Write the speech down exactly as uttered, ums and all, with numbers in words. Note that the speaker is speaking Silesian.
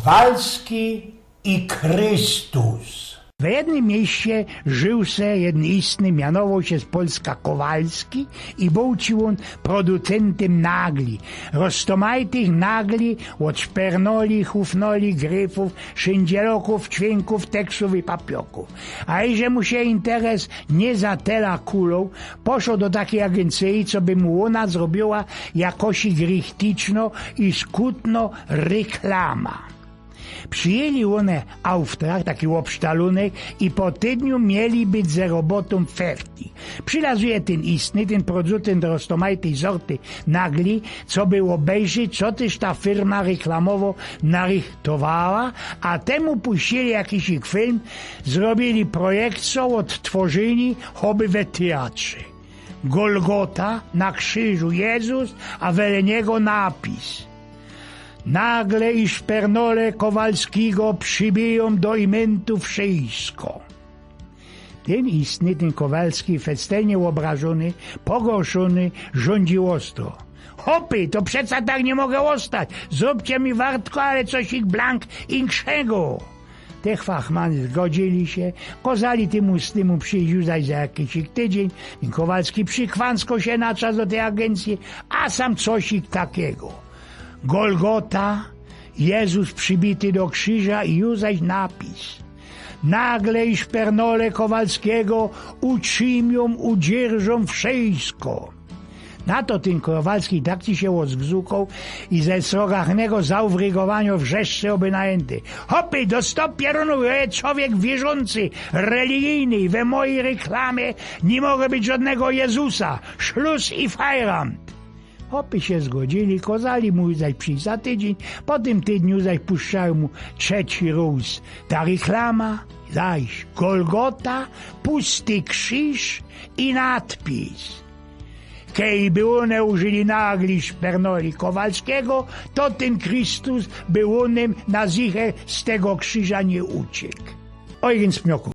Kowalski i Christus. W jednym mieście żył se jeden istny, mianowoł sie z Polska Kowalski i bōł ci ôn producyntym nagli. Roztomajtych nagli ôd szpernoli, hufnoli, gryfōw, szyndzielokōw, ćwiynków, teksōw i papiokōw. A iże mu sie interes niy za tela kuloł, poszoł do takij agencyje, co by mu ôna zrobiła jakosik richtyczno i skutno ryklama. Przijyli ône auftrach, taki ôbsztalōnek, i po tydniu mieli być ze robotōm fertig. Przilazuje tyn istny, tyn producynt roztomajtej sorty nagli, co by ôbejrzić, co tyż ta firma ryklamowo narychtowała, a tymu puścili jakisik film, zrobiyli projekcjo, ôdtworzyli, choby we teatrze. Golgota, na krzyżu Jezus, a wele niego napis: Nagle i szpernole Kowalskigo przybijōm do imyntu wszyjsko. Tyn istny, tyn Kowalski, festelnie ôbrażōny, pogorszōny, rzōndzi ôstro: Chopy, to przeca tak niy moga ôstać. Zrōbcie mi, wartko, ale cosik blank inkszego. Te fachmany zgodziyli sie, kozali tymu istnymu przijś już zaś za jakisik tydziyń. Tyn Kowalski przikwansko sie na czas do tyj agencyje, a sam cosik takigo. Golgota, Jezus przybity do krzyża i już zaś napis: Nagle i szpernole Kowalskigo utrzimiōm, udzierżōm wszyjsko. Na to tyn Kowalski tak ci sie ôzgzukoł i ze srogachnego zaufrygowanio wrzeszczy ôby najynty: Chopy, do stop pierōnōw, jŏ je czowiek wierzōncy, religijny, we mojij ryklamie niy moga być żodnego Jezusa. Szlus i Feierabend. Chopy sie zgodziyli, kozali mu zaś przijś za tydziyń, po tym tydniu zaś puszczajōm mu trzeci rōz. Ta ryklama zaś: Golgota, pusty krzyż i nadpis: Kej by ône użyli nagli, szpernoli Kowalskigo, to tyn Christus by ônym na zycher z tego krzyża niy uciyk. Eugen Smioku.